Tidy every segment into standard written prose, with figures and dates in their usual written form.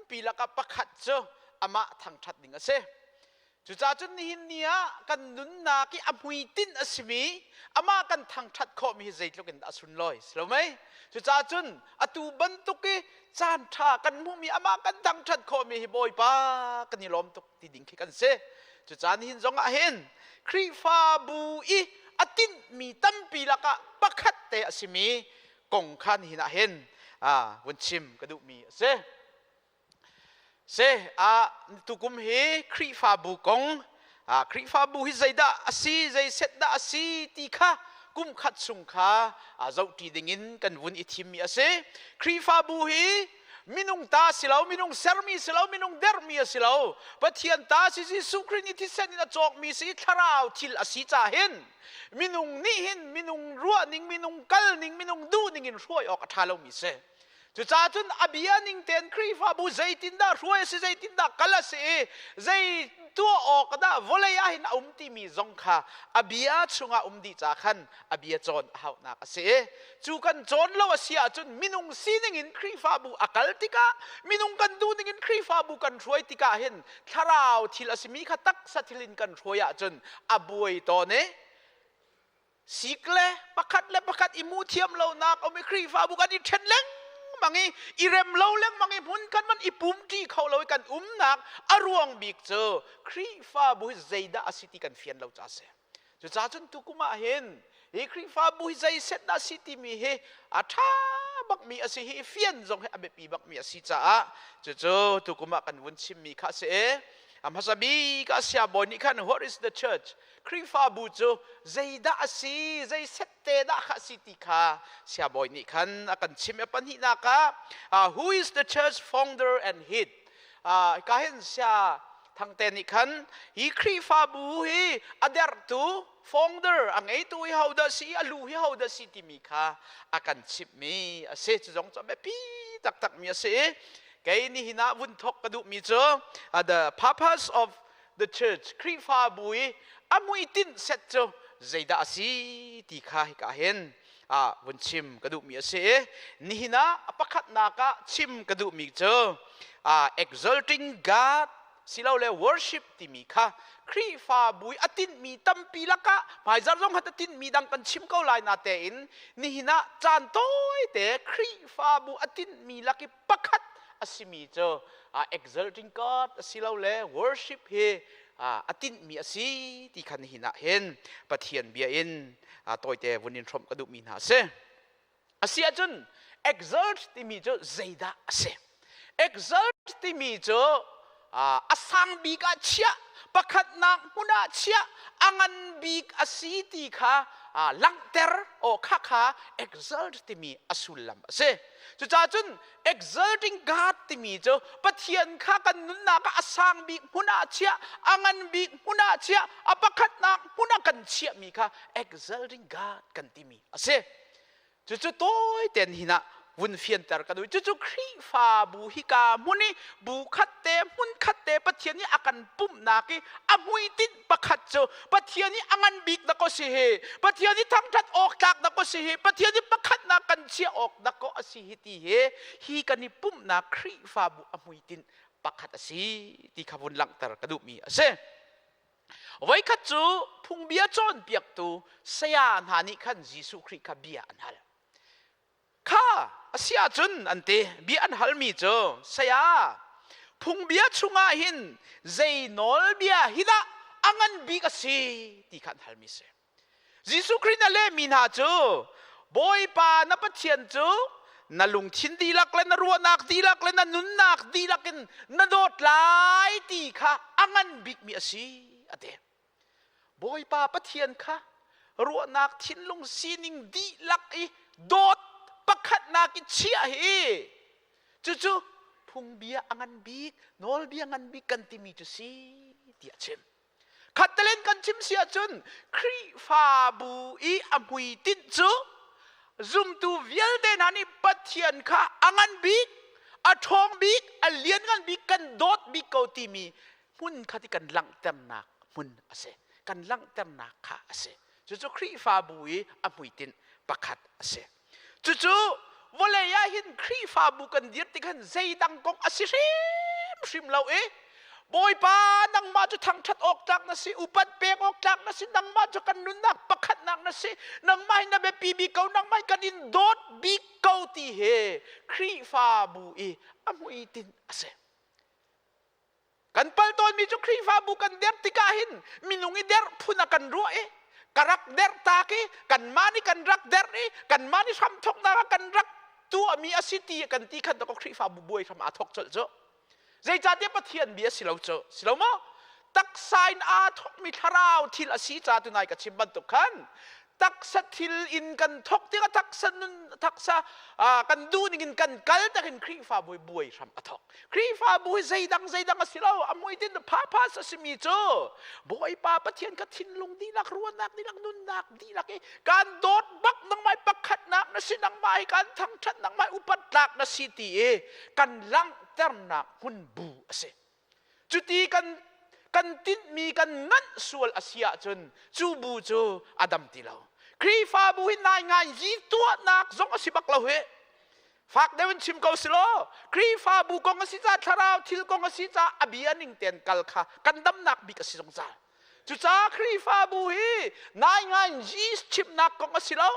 tampi lakah pakhat cu amah thangṭhat ding a si. Cucaah cun nihin ni ah kan nunnak i a hmuitinh a simi amah kan thangṭhat khawhmi hi zeitluk in dah a sunlawi si lo mei? Cucaah cun atu bantuk i caan ṭha kan hmuhmi amah kan thangṭhat khawhmi hi Bawipa kan i lawm tuk ti ding khi kan si. Cucaah nihin zong ah hin Khrihfabu i a tinhmi tampi lakah pakhat te a simi kong kha nihin ah hin vun chim ka duhmi a si. Se a tukum hi Khrihfabu kong Khrihfabu hi zeidah a si zei set dah a si ti kha kum khat chung kha zohṭi dingin kan vun i thimmi a si. Khrihfabu hi minung ta si lo, minung sermi si lo, minung dermi a si lo. Pathian ta si Jesuh Khrih nih thisen in a cawkmi si thlarau thil a si ca hin minung nih hin minung ruahning, minung kalning, minung duhning in hruai awk a ṭha lomi si. Cucaah cun a bia ning tein Khrihfabu zeitindah hruai a si, zeitindah kal a si i zei tuah awk dah vawlei ah hin a um timi zong kha a bia chungah um dih ca khan a bia cawn a hauhnak a si i cu kan cawn lo a si ahcun minung sining in Khrihfabu a kal tikah minung kan duh ning in Khrihfabu kan hruai tikah hin thlarau thil a simi kha taksa thil in kan hruai ahcun a buai tawn i Sik le pakhat le pakhat i hmuh thiam lonak um i Khrihfabu kan i ṭhen lengmang i i rem lo lengmang i hmun kan man i pumṭi kho lo i kan umnak a ruang bik cu Khrihfabu hi zeidah a si ti kan fian lo caah a si. Cucaah cun tukum ah hin hi Khrihfabu hi zei set dah a si timi hi a ṭha bakmi a si hi i fian zong hi a biapi bakmi a si caah cucu tukum ah kan vun chimmi kha a si i a hmasa bik ah siabawi nih khan what is the church Khrihfabu cu zeidah a si, zei sette dah kha a si ti kha siabawi nih khan a kan chim. A pahnihnak ah who is the church founder and head? Ka hin sia thangte nih khan hi Khrihfabu hi a derhtu founder a ngeitu hi ho dah si, a lu hi ho dah si timi kha a kan chimhmi a si. Cu zong cu a biapi taktakmi a si. Kei nihin ah vun thok ka duhmi cu the purpose of the church Khrihfabu i a hmuitinh set cu zeidah a si ti kha hika hin ah vun chim ka duhmi a si i nihin ah a pakhatnak ah chim ka duhmi cu exalting God silole worship timi kha Khrihfabu i a tinhmi tampi lakah hmaizar zong hat a tinhmi dang kan chim ko lai na tein nihin ah caan tawite Khrihfabu a tinhmi lak i pakhat a simi cu exalting God asilole worship hi a tinhmi a si ti khan hin ah hin Pathian bia in tawite vun in hrawmh ka duhmi hna a si. A si ahcun exalt timi cu zeidah a si? Exalt timi cu a sang bik ah chiah pakhatnak hmun ah chiah a ngan bik a si ti kha langhter aw kha kha exalt timi a sullam a si. Cucaah cun exalting God timi cu Pathian kha kan nunnak ah a sang bik hmun ah chiah, a ngan bik hmun ah chiah, a pakhatnak hmun ah kan chiahmi kha exalting God kan timi a si. Cucu tawi ten hin ah vun fianter ka duh. Cucu Khrihfabu hika hmun i bu khat te hmun khat te Pathian nih a kan pumhnak i a hmuitinh pakhat cu Pathian i a ngan bik dah ko si hi Pathian i thangṭhat awk tlak dah ko si hi Pathian i pakhatnak kan chiah awk dah ko a si hi ti hi hi kan i pumhnak Khrihfabu a hmuitinh pakhat a si ti kha vun langhter ka duhmi a si. Voikhat cu phungbia cawnpiaktu saya hna nih khan Jesuh Khrih kha bia an hal. Kha a si ahcun an ti bia an halmi cu saya phungbia chungah hin zei nawlbia hi dah a ngan bik a si ti kha an halmi si. Jesuh Khrih na lehmi hna cu Bawipa na Pathian cu na lungthin dihlak le na ruahnak dihlak le na nunnak dihlak in na dawt lai ti kha a ngan bikmi a si a ti. Bawipa Pathian kha ruahnak thinlung sining dihlak i dawt pakhatnak i chiah hi cucu phungbia a ngan bik nawlbia ngan bik kan timi cu si tiah a chim. Khattalen kan chim si ahcun Khrihfabu i a hmuitinh cu zumtu vialte hna nih Pathian kha a ngan bik, a ṭhawng bik, a lianngan bik, kan dawt bik ko timi hmun kha ti kan langhternak hmun a si kan langhternak kha a si cucu Khrihfabu i a hmuitinh pakhat a si cucu Vawlei ah hin Khrihfabu kan dir tik hin zeidang kong a si hrimhrim lo i Bawipa nangmah cu thangṭhat awk tlak na si, upat pek awk tlak na si, nangmah cu kan nunnak pakhatnak na si, nangmah hi na biapi bik ko, nangmah hi kan in dawt bik ko ti hi Khrihfabu i a hmuitinh a si. Kan pal tawnmi cu Khrihfabu kan der tikah hin minung i der phun a kan ruah i ka rak der tak i kanmah nih kan rak der i kanmah nih hramthawknak ah kan rak tuahmi a si ti kan ti khan dakaw Khrihfabu buai hram aa thawk colh cu. Zeicahtiah Pathian bia si lo cu si lo maw? Taksa in aa thawkmi thlarau thil a si ca tunai ka chim bantuk khan taksa thil in kan thawk tikah taksa nun taksa kan duh ning in kan kal takin Khrihfabu hi buai hram a thawk. Khrihfabu hi zeidang zeidang a si lo a muitin phaphas a simi cu Bawipa Pathian ka thinlung dihlak ruahnak dihlak nunnak dihlak i kan dawt bak nangmah pakhatnak na si nangmah hi kan thangthat nangmah upat tlak na si ti i kan langhternak hmun bu a si. Cuti kan kan tinhmi kan nganh sual a si ahcun cu bu cu a dam ti lo. Khrihfabu hi nai ngai yi tuahnak zong a si bak lo hi. Fak deuh in chim ko si law Khrihfabu kong a si ca thlarau thil kong a si ca a bia ning ten kal kha kan damnak bik a si zungzal. Cucaah Khrihfabu hi nai ngai yi chimnak kong a si lo.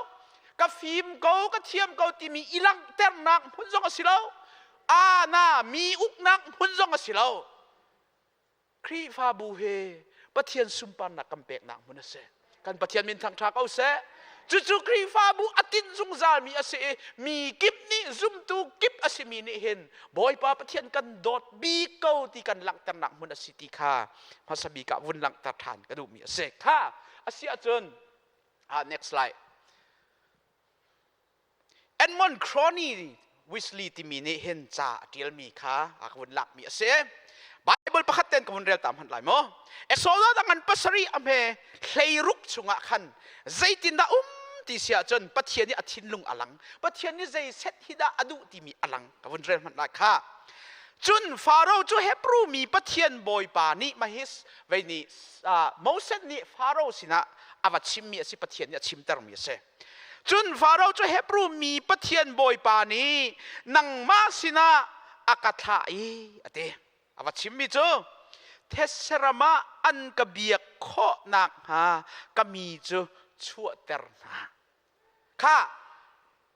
Ka fim ko, ka thiam ko timi i langhternak hmun zong a si lo. Ana mi uknak hmun zong a si lo. Khrihfabu he Pathian sunparnak kan peknak hmun a si. Kan Pathian min thangṭha ko seh. Cucu Khrihfabu a tinh zungzalmi a si i mi kip nih zumtu kip a simi nih hin Bawipa Pathian kan dawt bik ko ti kan langhternak hmun a si ti kha hmasa bik ah vun langhter ṭhan ka duhmi a si. Kha a si ahcun ah next slide. Edmund Crony Wesley timi nih hin ca a ṭialmi kha a ka vun lakmi a si. Bible pakhat ten ka vun rel ta hmanh lai maw? Exodus a ngan pasarih a hme hleiruk chungah khan zeitindah um ti si ahcun Pathian nih a thinlung a lang. Pathian nih zei set hi dah a duh timi a lang. Ka vun rel hmanh lai kha. Cun Faro cu Hebrew mi Pathian Bawipa nih Mahis vei nih Moses nih Faro sinah a va chimmi a si Pathian nih a chimtermi a si. Cun Faro cu Hebru mi Pathian Bawipa nih nangmah sinah a ka thlah i a ti. A va chimmi cu thetse ram ah an ka biak khawh nakhnga ka mi cu chuahter hna. Kha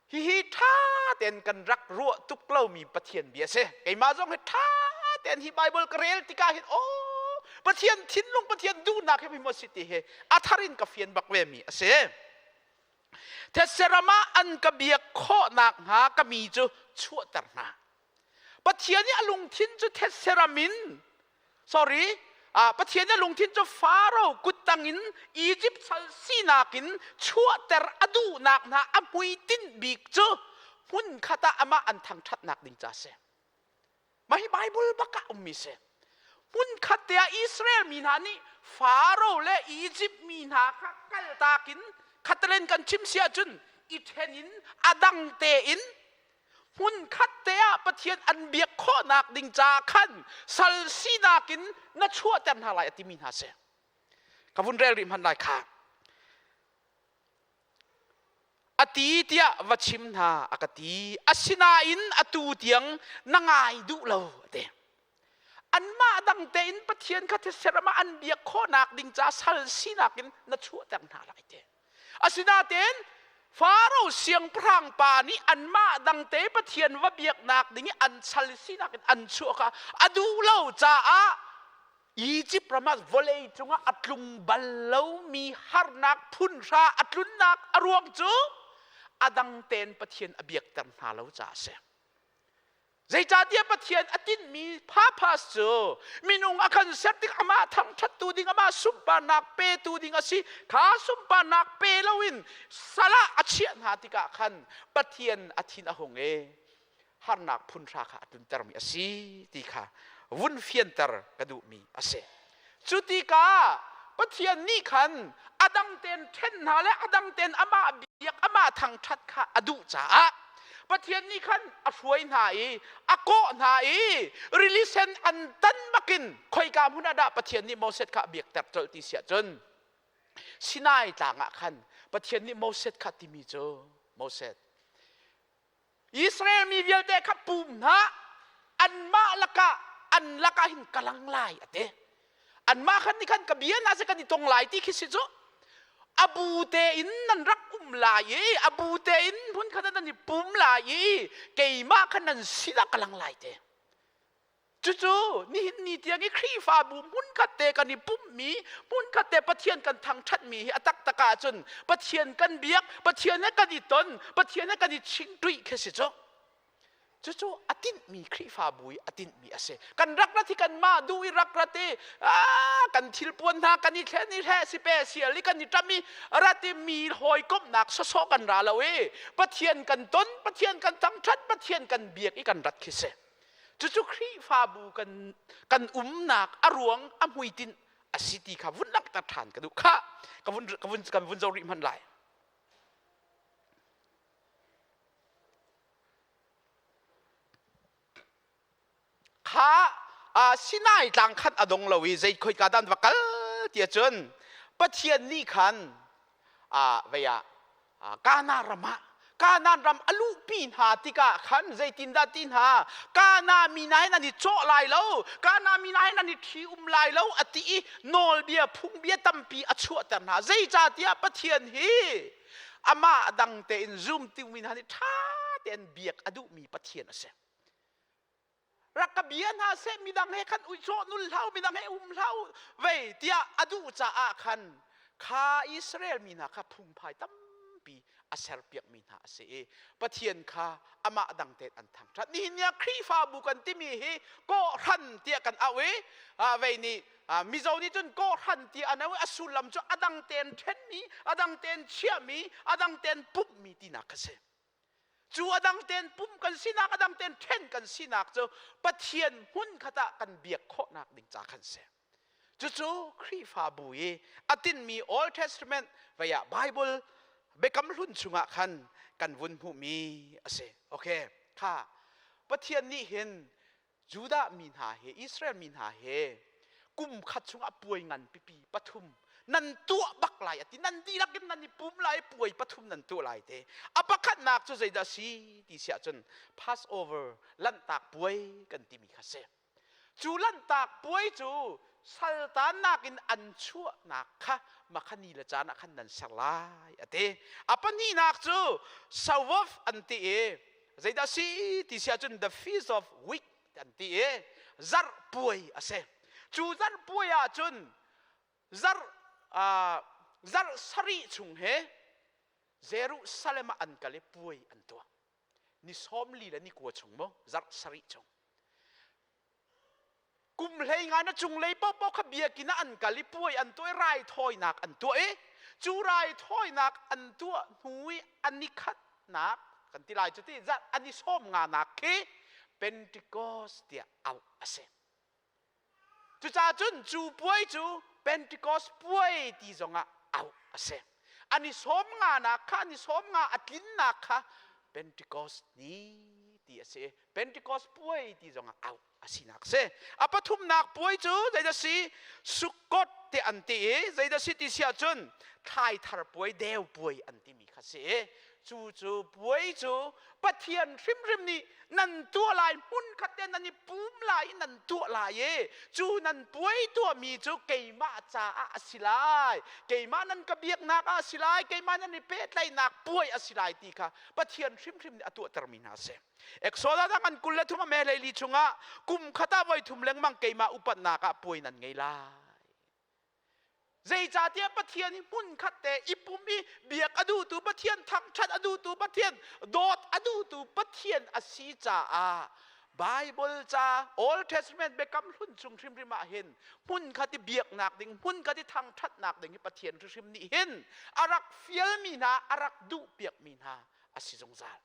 hihi ṭha tein kan rak ruah tuk lomi Pathian bia a si. Keimah zong hi ṭha tein hi Baibal ka rel tikah hin aw Pathian thinlung Pathian duhnak hi maw si ti hi a thar in ka fian bak ve mi a si. Thetse ram ah an ka biak khawh nakhnga ka mi cu chuahter hna. Pathian i a lungthin cu thetse ram in sorry Pathian i lungthin cu Faro kuttang in Egypt sal sinak in chuahter a duhnak hna a hmuitinh bik cu hmun khat ah amah an thangṭhatnak ding ca si. Mah hi Bible bak ah ummi si. Hmun khat te ah Israel mi hna nih Faro le Egypt mi hna kha kaltak in khatalen kan chim si ahcun i ṭhen in a dang tein hmunkhat te ah Pathian an biak khawhnak ding caah khan sal sinak in na chuahter hna lai a timi hna si. Ka vun rel rih hmanh lai kha. A ti tiah va chim hna a ka ti. Asinain atu tiang na ngai duh lo a ti. Anmah dang tein Pathian kha thetse ram ah an biak khawhnak ding ca sal sinak in na chuahter hna lai ti. Asinain Faro siangpahrang pa nih anmah dangte Pathian va biaknak ding i an sal sinak in an chuah kha a duh lo caah Egypt ram ah vawlei cungah a tlung bal lomi harnak phunhra a tlunnak a ruang cu a dang tein Pathian a biakter hna lo caah a si. Zeicahtiah Pathian a tinhmi purpose cu minung a kan ser tik amah thangṭhattu ding amah sunparnak petu ding a si. Kha sunparnak pe loin sal ah a chiah hna tikah khan Pathian a thin a hung i harnak phunhra kha a tluntermi a si ti kha vun fianter ka duhmi a si. Cu tikah Pathian nih khan a dang tein ṭhen hna le a dang tein amah biak amah thangṭhat kha a duh caah Pathian nih khan a hruai hna i a kawh hna i rili sen an tan bakin khoika hmun ah dah Pathian nih Moses kha a biakter colh ti si ahcun Sinai tlang ah khan Pathian nih Moses kha timi cu Moses. Israel mi vialte kha pum hna, anmah lakah an lakah hin ka lang lai a ti. Anmah khan nih khan ka bia hna seh kan i tong lai ti khi si cu. A bu tein nan rak um lai i a bu tein hmun khat ah nan i pum lai i keimah khan nan sinah ka lang lai te. Cucu nihin ni tiang i Khrihfabu hmunkhat te kan i pumhmi, hmunkhat te Pathian kan thangṭhatmi hi a taktak ahcun Pathian kan biak, Pathian he kan i ton, Pathian he kan i chingṭuih khi si cu. Cucu a tinhmi Khrihfabu i a tinhmi a si. Kan rak rat hi kanmah duh i rak rat i kan thilpuan hna kan i thlen i hle si pe sial i kan i ṭam i rat i mi hawikomhnak sawsawh kan ra lo i Pathian kan ton, Pathian kan thangṭhat, Pathian kan biak i kan rat khi si. Cucu Khrihfabu kan kan umnak a ruang a hmuitinh a si ti kha vun langhter ṭhan ka duh. Khah, ka vun ka vun kan vun zo rih hmanh lai. Kha Sinai tlang khan a dong lo i zei khoika dan va kal ti cun Pathian nih khan vei ah Kana ram ah Kanaan ram a luhpi hna tikah khan zeitindah ti hna Kana mi hna hin an i cawh lai lo Kana mi hna hin an i ṭhi um lai lo a ti i nawlbia phungbia tampi a chuahter hna zeicahtiah Pathian hi amah dang tein zumtu mi hna nih ṭha tein biak a duhmi Pathian a si. Rak ka bia hna seh midang he khan uico nul hlah u midang he um hlah u vei tiah a duh caah khan kha Israel mi hna kha phungphai tampi a serpiakmi hna a si i Pathian kha amah dang tein an thangṭhat. Nihin ni ah Khrihfabu kan timi hi kawhhran tiah kan auh i vei nih Mizo nih cun kawhhran tiah an auh i a sullam cu a dang tein ṭhenmi, a dang tein chiahmi, a dang tein pumhmi tinak a si. Cu a dang tein pum kan sinak, a dang tein ṭhen kan sinak cu Pathian hmun khat ah kan biak khawhnak ding ca khan si. Cucu Khrihfabu i a tinmi Old Testament vei ah Bible Biakam Hlun chungah khan kan vun hmuhmi a si. Okay, kha Pathian nih hin Judah mi hna he Israel mi hna he kum khat chungah puai ngan pipi pathum nan tuah bak lai ati nan dihlak in nan i pum lai puai pathum nan tuah lai te a pakhatnak cu zeidah si ti siah cun Passover lanhtak puai kan timi kha si cu lanhtak puai cu saltannak in an chuahnak kha makhani le caan ah khan nan ser lai ati a pahnihnak cu Shavuot an ti i Zeidah si ti si ahcun the feast of week an ti i zarh puai a si. Cu zarh puai ahcun zarh zarh sarih chung he Jerusalem ah an kal i puai an tuah. Ni 40 le ni kua chung mu zarh sarih chung. Kum hlei nga na cunglei paohpaoh kha biakinn ah an kal i puai an tuah i raithawinak an tuah i cu raithawinak an tuah hnu i an i khatnak kan ti lai cu ti zat an i sawm nganak khi Pentecost tiah auh a si. Cucaah cun cu puai cu Pentecost puai ti zongah auh a si. An i sawm nganak kha an i sawm nga a tlinnak kha Pentecost ni ti a si. Pentecost puai ti zongah auh a sinak si. A pathumnak puai cu zeidah si? Sukkot ti an ti i zeidah si ti si ahcun thlai thar puai, deu puai an timi kha si i cu cu puai cu Pathian hrimhrim nih nan tuah lai hmun khat te nan i pum lai i nan tuah lai i cu nan puai tuahmi cu keimah caah a si lai keimah nan ka biaknak ah a si lai keimah nan i pehtlaihnak puai a si lai ti kha Pathian hrimhrim nih a tuahtermi hna a si. Exodus ah ngan 23 a me hleili chungah kum khat ah voi thum lengmang keimah upatnak ah puai nan ngei lai. Zeicahtiah Pathian hi hmun khat te i pum i biak a duhtu Pathian thangṭhat a duhtu Pathian dawt a duhtu Pathian a si caah Bible ca Old Testament biakam hlun chung hrimhrim ah hin hmun khat i biaknak ding hmun khat i thangṭhatnak ding hi Pathian hrimhrim nih hin a rak fialmi hna a rak duhpiakmi hna a si zungzal.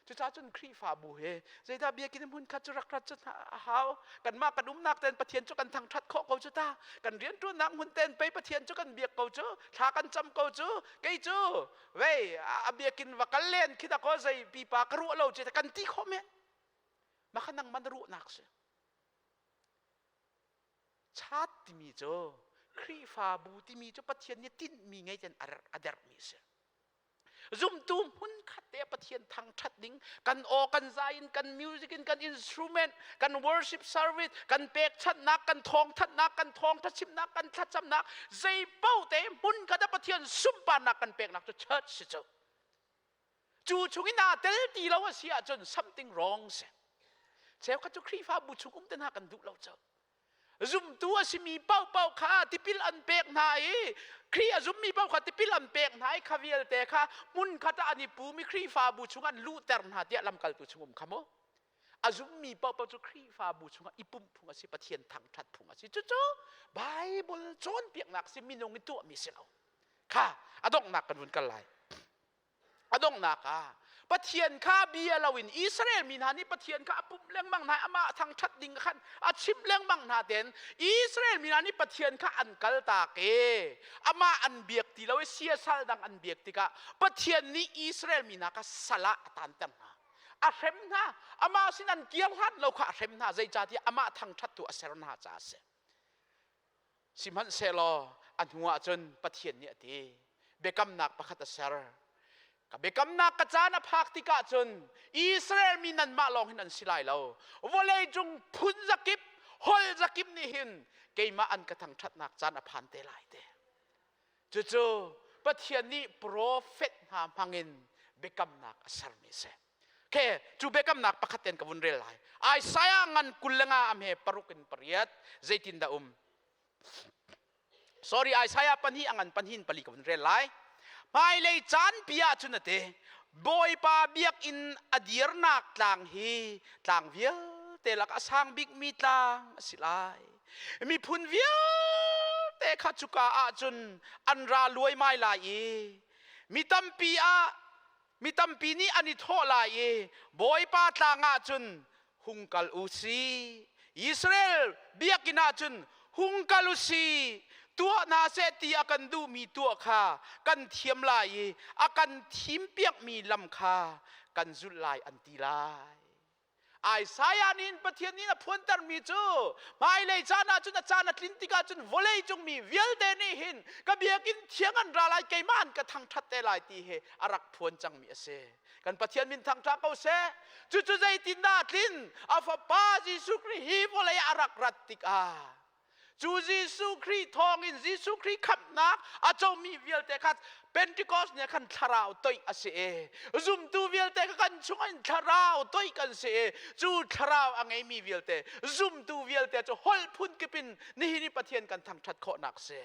Cucaah cun Khrihfabu he zeidah biakinn hmun khat cu rak rat cu a hau. Kanmah kan umnak ten Pathian cu kan thangṭhat khawh ko cu ta. Kan rianṭuannak hmun ten pei Pathian cu kan biak ko cu, thla kan cam ko cu. Kei cu vei a biakinn va kal len khi dah kaw zei pipa ka ruah lo cu kan ti khawh men. Mah kha nangmah na ruahnak si. Chat timi cu Khrihfabu timi cu Pathian nih tinhmi ngei ten a derhmi a si. Zumtu hmunkhat te Pathian thangṭhat ding, kan aw kan zai in, kan music in, kan instrument, kan worship service, kan pekchanhnak, kan thawngthanhnak, kan thawngṭha chimnak, kan thlacamnak, zei paoh te hmunkhat ah Pathian sunparnak kan peknak cu church si cu. Cu chung in aa tel ti lo a si ahcun something wrong si. Cheukhat cu Khrihfabu chung um te hna kan duh lo cu. Zumtu a simi paohpaoh kha tipil an pek hna i Khrih a zummi paoh kha tipil an pek hna i kha vialte kha hmunkhat ah an i pum i Khrihfabu chung an luhter hna tiah lamkaltu chung um kha mu. A zummi paohpaoh cu Khrihfabu chungah i pumh phung a si, Pathian thangṭhat phung a si. Cucu Bible cawnpiaknak si minung i tuahmi si lo. Kha a donghnak kan vun kal lai. A donghnak ah Pathian kha bia loin Israel mi hna nih Pathian kha a pumh lengmang hna amah thangṭhat ding khan a chimh lengmang hna ten Israel mi hna nih Pathian kha an kaltak i amah an biak ti lo i siasal dang an biak tikah Pathian nih Israel mi hna kha sal ah a tanter hna. A hrem hna. Amah sin an kir hlan lo kha a hrem hna zeicahtiah amah thangṭhattu a ser hna caah a si. Sihmanhsehlaw a hnuah cun Pathian nih a ti. Biakamnak pakhat a ser. Ka biakamnak ka caan a phak tikah cun Israel mi nanmah lawng hin an si lai lo. Vawleicung phun zakip, holh zakip nih hin keimah an ka thangṭhatnak caan a phan te lai te. Cucu Pathian nih profet hna hmangin biakamnak a sermi a si. Ke cu biakamnak pakhat ten ka vun rel lai. Isaiah ngan 25 a hme paruk in pariat zeitindah um? Sorry, Isaiah pahnih a ngan pahnih pali ka vun rel lai. Hmailei caan pi ah cun a ti Bawipa biakinn a dirnak tlang hi tlang vialte lak a sang bikmi tlang a si lai. Miphun vialte kha cuka ah cun an ra luaimai lai i mi tampi ah Mi tampi nih an i thawh lai i Bawipa tlang ah cun hung kal u si. Israel biakinn ah cun hung kal u si. Tuah hna seh ti a kan duhmi tuah kha kan thiam lai i a kan thimpiakmi lam kha kan zulh lai an ti lai. Isaiah nih Pathian nih a phuantermi cu hmailei caan ah cun a caan a tlin tikah cun vawlei cung mi vialte nih hin ka biakinn thiang an ra lai keimah an ka thangṭhat te lai ti hi a rak phuan cangmi a si. Kan Pathian min thangṭha ko seh. Cucu zeitindah a tlin? A fapa Jesuh Khrih hi vawlei ah a rak rat tikah Cu Jesuh Khrih thawngin Jesuh Khrih khamhnak a comi vialte kha Pentecost nih khan thlarau toih a si i zumtu vialte kha kan chungah in thlarau toih kan si i cu thlarau a ngeimi vialte zumtu vialte cu holh phun kip in nihin i Pathian kan thangṭhat khawhnak a si.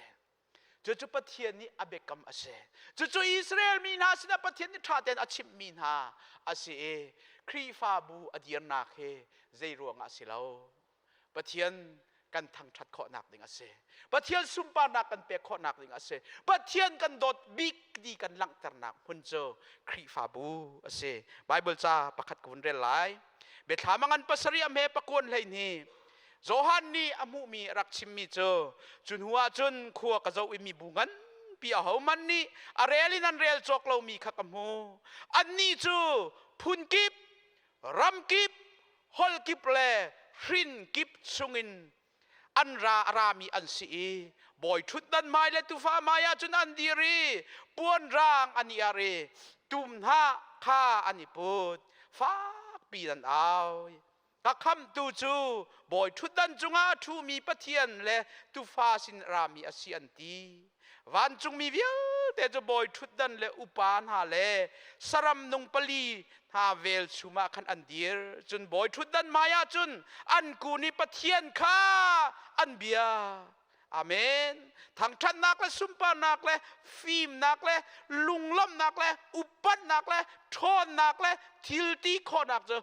Cucu Pathian nih a biakam a si. Cucu Israel mi hna sinah Pathian nih ṭha tein a chimhmi hna a si i Khrihfabu a dirnak hi zei ruangah a si lo. Pathian kan thangṭhat khawhnak ding a si. Pathian sunparnak kan pek khawhnak ding a si. Pathian kan dawt bik ti kan langhternak hmun cu Khrihfabu a si. Bible ca pakhat ka vun rel lai. Biathlam a ngan pasarih a hme pakuan hleihnih. Johan nih a hmuhmi a rak chimmi cu cu hnu ah cun khua ka zoh i mibu nganpi ahohmanh nih a rel in an rel cawk lomi kha ka hmu. Annih cu phun kip ramkip holh kip le hrin kip chungin an ra a rami an si i bawi ṭhutdan hmai le tufa hmai ah cun an dir i puan rang an i ar i tum hnah kha an i put fakpi an au ka khamhtu cu bawi ṭhutdan cungah a ṭhumi Pathian le tufa sin rami a si an ti Vancungmi vialte cu bawi ṭhutdan le upa hna le saram nung pali hna velchum ah khan an dir. Cun bawi ṭhutdan hmaiah cun an kun i Pathian kha an bia. Amen. Thangṭhatnak le sunparnak le fimnak le lunglawmhnak le upatnak le ṭhawnnak le thil ti khawhnak cu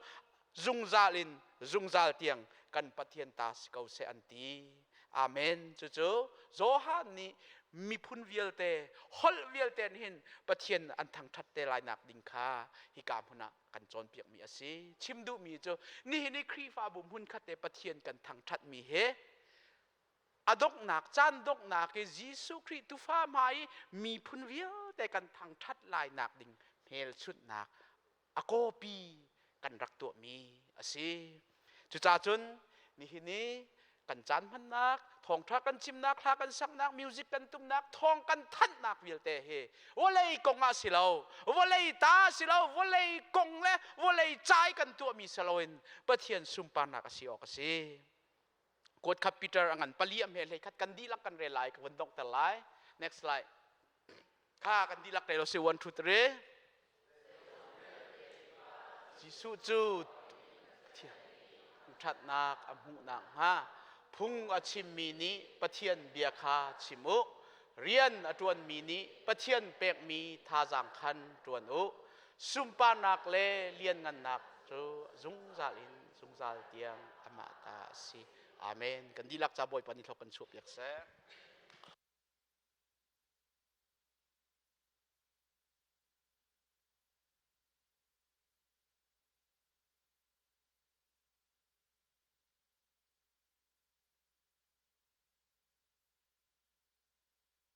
zungzal in zungzal tiang kan Pathian ta si ko seh an ti. Amen. Cucu Johan nih miphun vialte, holh vialte hin Pathian an thangṭhat te lai nak ding kha hika hmun ah kan cawnpiakmi a si. Chim duhmi cu nihin i Khrihfabu hmunkhat te Pathian kan thangṭhatmi hi a donghnak caan donghnak i Jesuh Khrih tufa hmai i miphun vialte kan thangṭhat lai nak ding hmelchunhnak a kawpi kan rak tuahmi a si. Cucaah cun nihin i Kan caan hmannak, thawngṭha kan chimnak, hla kan saknak, music kan tumnak, thawng kan thanhnak vialte hi vawlei kong ah si lo, vawlei ta si lo, vawlei kong le vawlei cai kan tuahmi si loin Pathian sunparnak a si awk a si. Kuat kha Peter a ngan pali a hme hlei khat kan dihlak kan rel lai ka vun donghter lai. Next slide. Kha kan dihlak rel si 1 2 3. Jesuh cu ṭhatnak a hmuh nakhnga phung a chimmi nih Pathian bia kha chim u. Rian a ṭuanmi nih Pathian pekmi thazaang khan ṭuan u. Sunparnak le lianngannak cu zungzal in zungzal tiang amah ta a si. Amen. Kan dihlak ca Bawipa nih thlok kan chuahpiak seh.